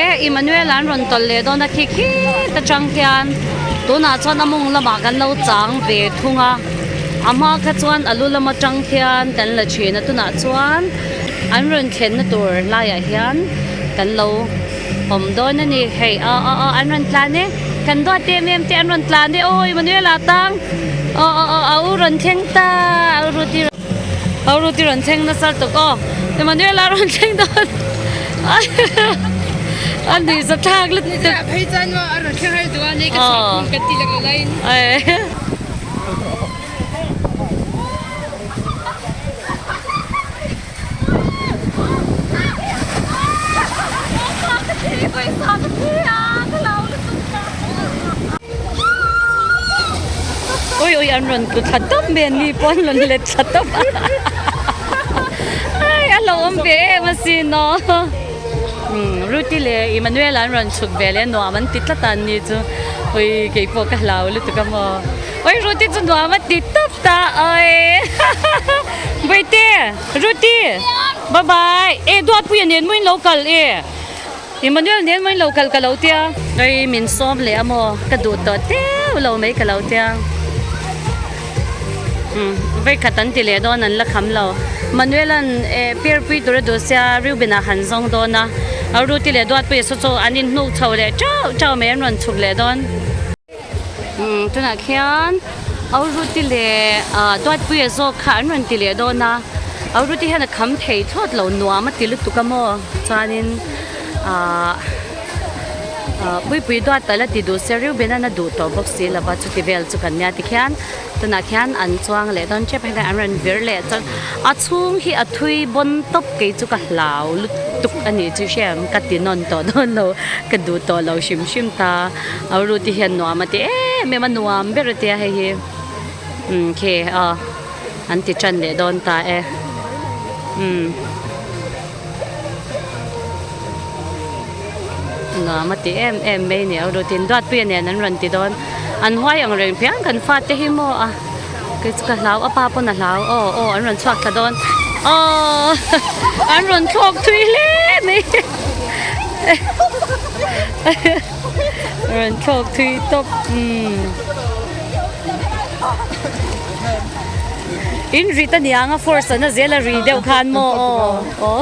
leh Emmanuel an rawn tawlh leh dawn a khi khit atang khian tunah chuan a mawng lamah kan lo chang ve thung a a hma kha chuan a lu lam atang khian kan la thin a tunah chuan an rawn thlenna tur laiah hian kan lo awm dawn a ni hei aw aw aw an rawn tlan e kan duat em em te an rawn tlan e aw Emmanuel ah tang aw aw aw a u rawn thleng ta a u Ruth i a u Ruth i rawn thleng nasa lutuk aw Emmanuel ah rawn thleng dawn a nuihza thlak lutuk phei chuan maw a rawn thleng har duh a nei ka chhuah khum ka ti lek laiin Ui ui an rawn tlu thla tawp mai an ni pawh an rawn let thla tawp a ai a lo awm ve em asin aw Ruth-i leh Emmanuel-a an rawn chhuk ve leh nuam an ti tlat a an ni chu ui keipawh ka hlau lutuk a maw ui Ruth-i chu nuam a ti tawp ta oi Bawihte Ruth-i bye bye e Duatpuia nen maw in lo kal e Emmanuel nen maw in lo kal ka lo tia oi min sawm leh a maw ka duh tawh teuh lo mai ka lo tia umm vawikhat an ti leh dawn an la kham lo Manuel an eh piarpui tur a duh sia Reuben ah han zawng dawn a Ruth-i leh Duatpuia saw chu an inhnuk chho leh teuh teuh mai an rawn chhuk leh dawn. Umm tunah khian Auruti leh ah Duatpuia zawk kha an rawn ti leh dawn a Auruti hian a kham thei thlawt lo nuam a ti lutuk a maw chuanin ah ah Puipui Duat a la ti duh se Reuben-a'n a duh tawh bawk si lo va chuti vel chu kan nia tikhian tunah khian an chuang leh dawn tep a heta an rawn vir leh chuan a chhung hi a thui bawn tawp kei chu ka hlau lutuk a nih chu hriat ka ti nawn tawh dawn lo ka duh tawh lo hrim hrim ta. Auruti hian nuam a ti em em a nuam ber a tia hei hi umm khi aw an ti tan leh dawn ta e umm nuam a ti em em mai a ni Aurutin Duatpuia nen an rawn ti dawn an huai ang reng phian kan fate hi maw a kei chu ka hlau a pa pawn a hlau aw aw an rawn chhuak thla dawn aw an rawn thlawk thui hle mai. Rawn thlawk thui tawp umm in rit a niang a force an a zel a ri deuh khan maw aw aw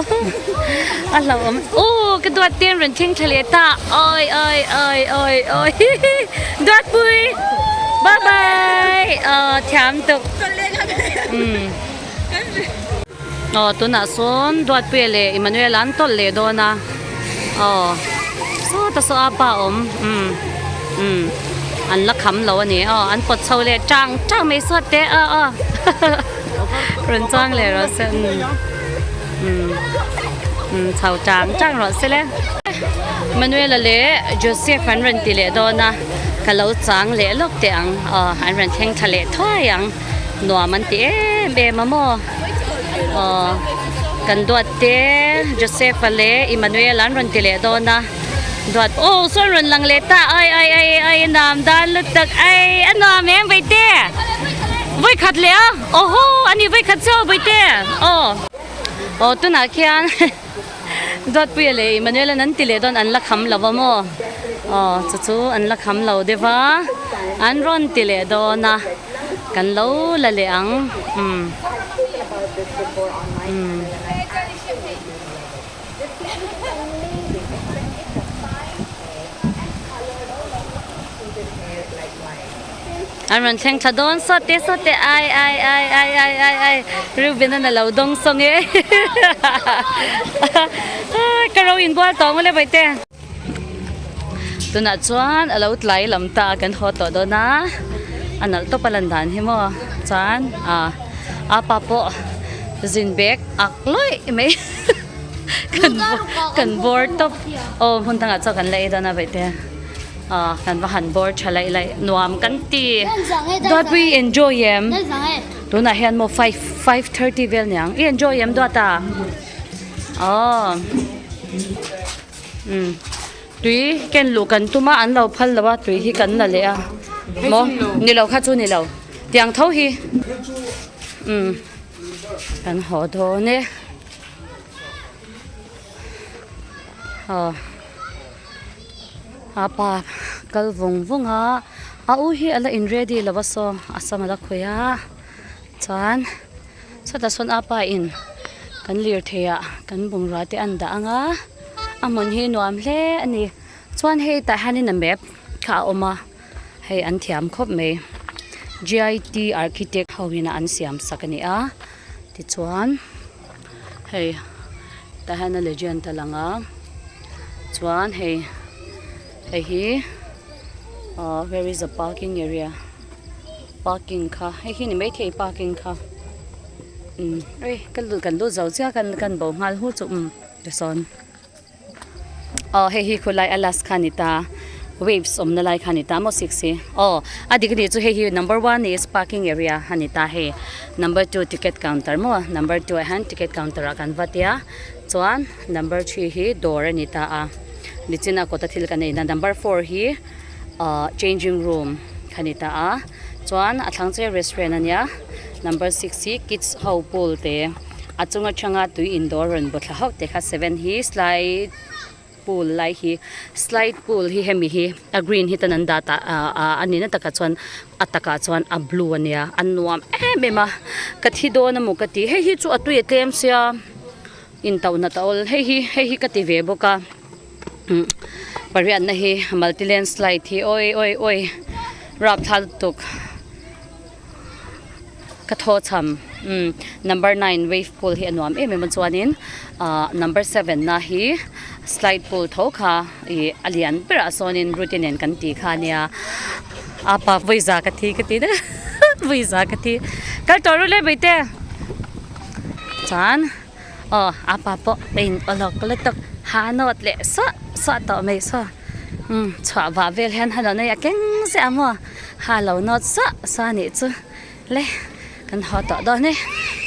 a hlauhawm aw ka duat te an rawn thleng thla leh ta awi awi awi awi awi Duatpui bye bye aw thiam tuk umm Aw tunah sawn Duatpuia leh Emmanuel an tawlh leh dawn a aw sawta saw a pa awm umm umm an la kham lo a ni aw an pawt chho leh tang tang mai sawt te aw aw rawn chuang leh rawh se umm umm umm chho tang tang rawh se le Emmanuel-a leh Joseph an rawn ti leh dawn a ka lo chang leh lawk teh ang aw an rawn thleng thla leh thuai ang. Nuam an ti em em a maw aw kan duat te Joseph a leh Emmanuel an rawn ti leh dawn a duat aw sawn rawn lang leh ta ai ai ai ai a nuam dan lutuk ai a nuam em Vaite vawikhat leh a aw haw a ni vawikhat chu Vaite aw aw tunah khian. Duatpuia leh Emmanuel-a'n an ti leh dawn an la kham lo va maw? Aw chu chu an la kham lo deuh va, an rawn ti leh dawn a, kan lo la leh ang umm umm. An rawn thleng tha dawn sawt te sawt te ai ai ai ai ai ai ai Reuben-a'n a lo dawng sawng e ka ro inbual tawh ang le Bawihte. Tunah chuan a lo tlai lam ta a kan haw tawh dawn a a nalh tawp a lan dan hi maw chuan ah apa pawh zin bag ak lawih mai kan bawr tawp aw hmun dangah chuan kan la ei dawn a Bawihte. Aw kan va han bawr tha laih laih nuam kan ti Duatpui i enjoy em tunah hian maw 5:30 vel niang i enjoy em Duata aw umm tui ken luh kan tum a an lo phal lo a tui hi kan la leh a maw ni lo kha chu ni lo tiang tho hi umm kan haw dawn e aw. A pa kal vawng vawng a a u hi ala in ready lo a saw a sam ala khawih a chuan chutah sawn a pa in kan lirthei ah kan bungrua te an dah ang a a hmun hi nuam hle a ni chuan hei tah hianin a map kha a awm a hei an thiam khawp mai G_I_T architect ho in a an siam sak a ni a tichuan hei tah hian a legend a lang a chuan hei hei hi ahh where is the parking area parking kha hei hi ni maithei parking kha umm ei ka lut kan lut zo chiah kan kan bo nghal hu chu umm tisawn. Aw hei hi khulai a last kha a ni ta waves awmna lai kha a ni ta maw six hi aw a dik anih chu hei hi number one is parking area a ni ta hei number two ticket counter maw number two ah hian ticket counter ah kan va tia chuan number three hi dawr a ni ta a nichina kawta thil kan ei na number four hi ahh changing room kha ni ta a chuan a thlang chu restaurant a nia number six hi kids ho pool te. A chung atanga tui indawr rawn baw thla hauh te kha seven hi slide pool lai hi slide pool hi hemi hi a green hi tan an dah tah ah ah a nihna takah chuan a takah chuan a blue a nia a nuam em em a ka thi dawn emaw ka ti hei hi chu a tui a tlem sia intauh nat a awl hei hi hei hi ka ti ve bawk a umm pariatna hi multi land slide hi awi awi awi rapthlak lutuk. Ka thaw cham umm number nine wave pool hi a nuam em em a chuanin ahh number seven na hi slide pool tho kha ih a lian berah sawnin ruti nen kan tih kha ania a pa vawiza ka thi ka ti daih a vawiza ka thi kal tawh ru le baite chuan aw a pa pawh a in ulawk lutuk ha nawt leh suah suah tawh mai saw umm chhuah vah vel hian ha lo nei a keng ziah a maw ha lo nawt suah suah a nih chu le kan haw tawh dawn e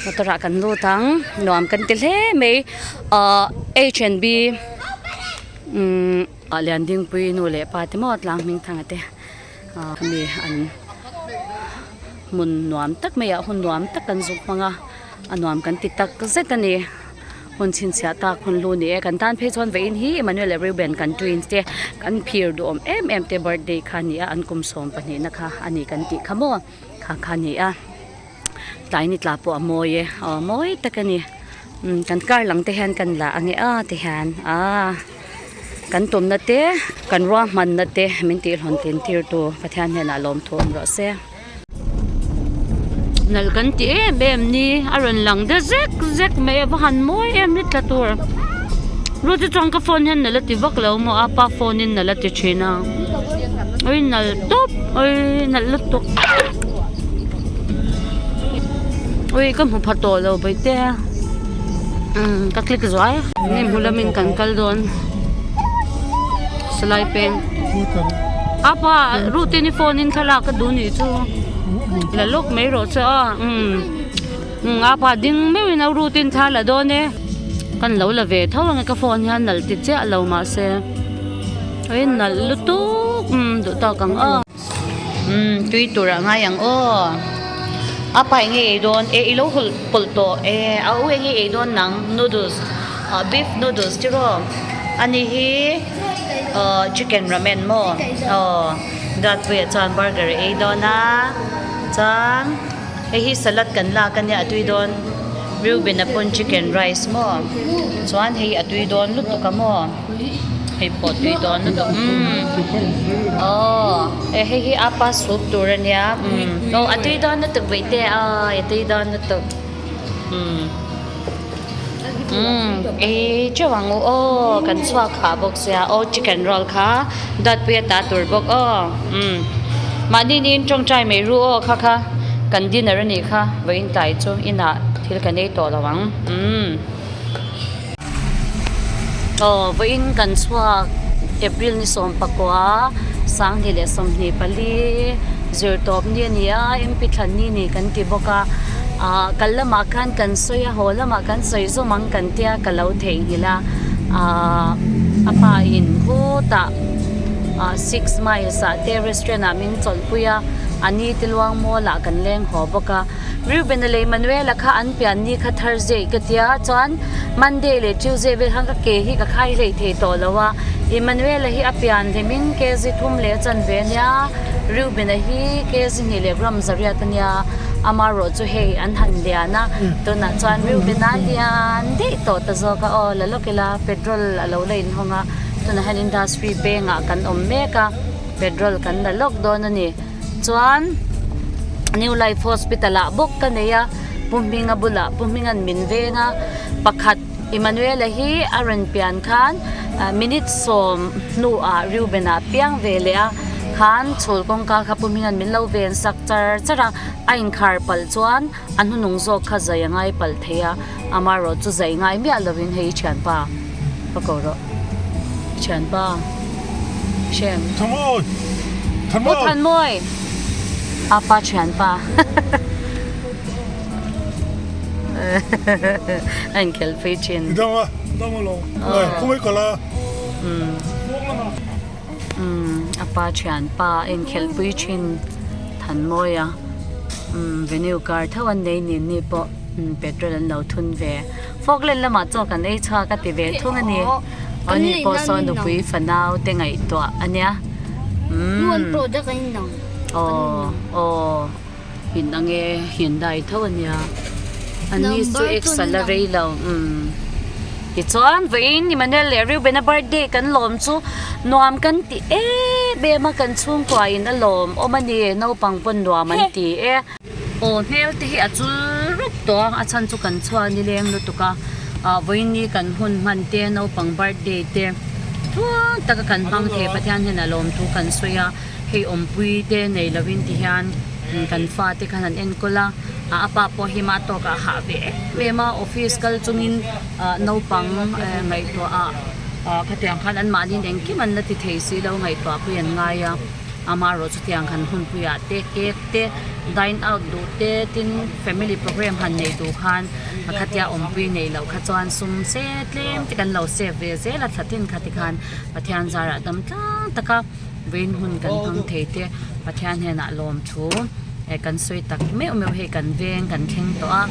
motor ah kan lut ang nuam kan ti hle mai ahh H and B umm ah Liandingpui nu leh pa te maw tlang hming thanga te ah mi an hmun nuam tak mai ah hun nuam tak an zuk hmang a. A nuam kan ti tak zet a ni. Hun chhinchhiah tak hun lu ni e. Kan tan phei chuan vawiin hi Emmanuel leh Reuben kan twins te kan phir duhawm em em te birthday kha a ni a, an kum 12 na kha a ni kan tih kha maw kha kha a ni a. Tlai ni tla pawh a mawi e, aw mawi tak a ni. Umm kan car lang te hian kan la ang e a ti hian aaa kan tumna te kan ruahmanna te min tihhlawn tin tir tu Pathian hnenah lawmthu awm rawh se. Nalh kan ti em em ni a rawn lang de zek zek mai a va han mawi em ni tla tur ru chu chuan ka phone hian nalh a ti vak lo maw a pa phone in nalh a ti thin a ui nalh tawp ui nalh lutuk ui ka hmu pha tawh lo bawihte umm ka click zuai a hnim hmu lamin kan kal dawn salai peng. Apa route ni phone in thlalak ka duh nih chu la lawk mai rawh che a umm umm apa ding meuh in a route in thla la dawn e kan lo la ve tho ang e ka phone hian nalh ti chiah lo mahse oi nalh lutuk umm duh tawk ang aw umm tui tur ah ngai ang aw apa eng nge ei dawn e ilo hawlh pawlh tawh e a u eng nge ei dawn nang noodles ah beef noodles tiraw ani hi. Aw chicken ramen maw aw Duatpuia chuan burger a ei dawn a chuan hei hi salad kan lak ania a tui dawn Reuben a pawn chicken rice maw chuan hei a tui dawn lutuk a maw hei pawh tui dawn lutuk umm aw hei hi apa soup tur ania umm aw a tui dawn lutuk vaihte aw a tui dawn lutuk umm. Umm ei teuh ang u aw kan chhuak khah bawk sia aw chicken roll kha Duatpuia ta tur bawk aw umm mahni niin tawngtai mai ru aw kha kha kan dinner a nih kha vawiin tlai chu inah thil kan ei tawh lo ang umm aw vawiin kan chhuak April ni 14 2024 zirtawp ni a ni a M P thlan ni ni kan ti bawk a. Ahh kal lamah khan kan sawi a haw lamah kan sawi zawm ang kan tia ka lo theihnghilh a ahh a pa in khutah ah six miles ah te restaurant ah min chawlhpui a. A ni te luang mawl ah kan leng haw bawk a. Reuben-a leh Emmanuel-a kha an pian ni kha Thursday ka tia chuan Monday leh Tuesday vel khan ka ke hi ka khai hlei thei tawh lo a. Emmanuel-a hi a pian hlimin kg thum leh a chanve a nia, Reuben-a hi kg hnih leh gram zariat a nia. Amarawh chu hei an han lian a, tunah chuan Reuben-a lian daih tawh ta zawk a aw la lawk ila petrol a lo la inhawng a, tunah hian industry pengah kan awm mek a. Petrol kan la lawk dawn a ni. Chuan New Life Hospital ah bawk ka nei a, Pu Hminga bulah Pu Hminga'n min veng a, pakhat Emmanuel-a hi a rawn pian khan minute sawm hnuah Reuben-a piang ve leh a, khan chhul kawngka kha Pu Hminga'n min lo ven sak char char a, a inkhar palh chuan a hnunung zawk kha zai a ngai palh thei a, amaherawh chu zai ngai miah lovin hei i thianpa ka ko rawh. Thianpa Shem. Thanmawi! Thanmawi! U Thanmawi! Apa thianpa. A inkhelh pui thin. I dang a, dang a lo. Ai, khawngaih kal a. Umm, apa thianpa a inkhelh pui thin Thanmawia. Umm, venue car tho an nei nin ni pawh petrol an lo thun ve. Falkland lamah chaw kan ei chhuak a ti ve thung a ni. Ani pawh saw nupui fanau te ngaihtuah a nia. Umm. Aw aw in ang e Hyundai tho a nia. Ani chu X a la rei lo. Umm. Tichuan vawiin Emmanuel leh Reuben-a birthday kan lawm chu nuam kan ti em em a kan chhungkua in a lawm awm a ni. Naupang pawn nuam an ti e. Aw hmel te hi a chul rup tawh a, a chhan chu kan chhuak ni leng lutuk a, ah vawiin kan hun hman te naupang birthday te tluang taka kan hmang thei Pathian hian a lawm thu kan sawi a, hei awmpui te nei lovin ti hian kan fate khan an enkawl a, ah a pa pawh hi mah tawkah a hah ve em em a, office kal chungin ah naupang ngaihtuah ah ah khatiang khan anmahniin engkim an la ti thei si lo ngaihtuah pui an ngai a. Amaherawh chutiang han hunpuiah te cake te dine out duh te tin family program han neih duh khan khatia awmpui neih loh kha chuan sum se tlem te kan lo save ve zel a thla tin kha tikhan Pathian zarah dam tlang taka vawiin hun kan hmang thei te Pathian hnenah lawm thu eh kan sawi tak meuh meuh hei kan veng kan thleng tawh a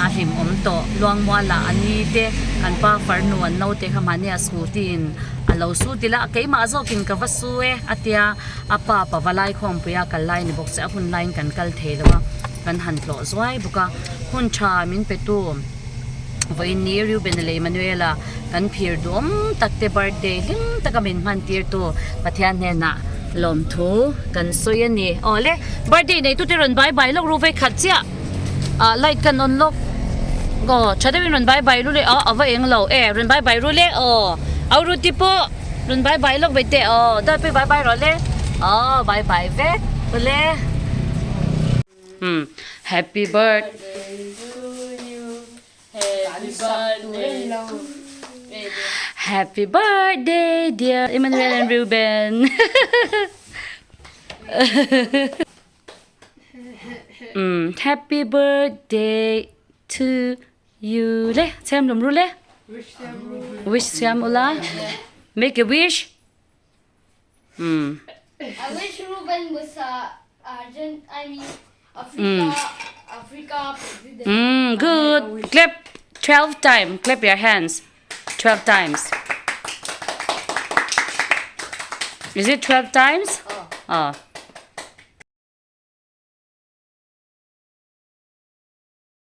a hlimawm tawh Luangmuala a ni te kan pa farnu an naute kha mahnia scooty in a lo su ti la keimah zawkin ka va su e a tia a pa pa va lai khawmpui a kal lai ni bawk se a hun laiin kan kal thei lo a kan han tlawh zuai bawk a hun tha min pe tu vawiin ni Reuben leh Emmanuel-a kan phir duhawm tak te birthday hlim taka min hman tir tu Pathian hnenah lawmthu kan sawi a ni aw le birthday nei tute rawn bye bye lawk ru vei khat chiah ah light kan on lawk aw tha deuhin rawn bye bye ru le aw a va eng lo e rawn bye bye ru le aw au Ruti pawh rawn bye bye lawk ve teh aw dawt pawh bye bye rawh le aw bye bye vek le umm happy birthday to you happy birthday happy birthday dear Emmanuel and Reuben umm happy birthday to you le chhem lawm ru le wish siam ula make a wish umm I wish Ruben was a Argent I mean Africa Africa president. Mm, good. Clap 12 times. Clap your hands. 12 times. Is it 12 times? Oh.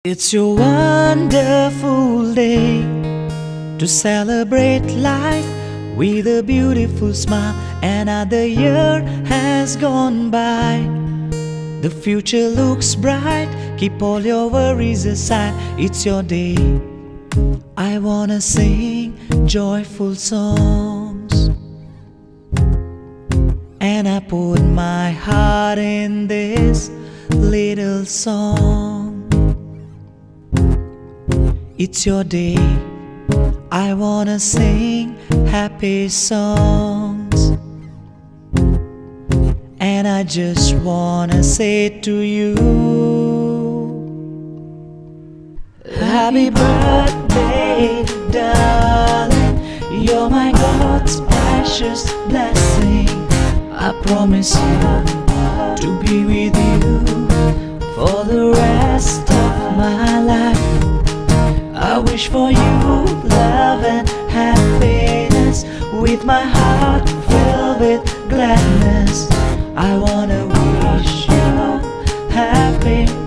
It's a wonderful day to celebrate life with a beautiful smile. Another year has gone by. The future looks bright. Keep all your worries aside. It's your day. I wanna sing joyful songs. And I put my heart in this little song. It's your day. I wanna sing happy songs. And I just wanna say to you Happy birthday, darling. You're my God's precious blessing. I promise you. To be with you for the rest of my life. I wish for you love and happiness with my heart filled with gladness. I wanna wish you happy.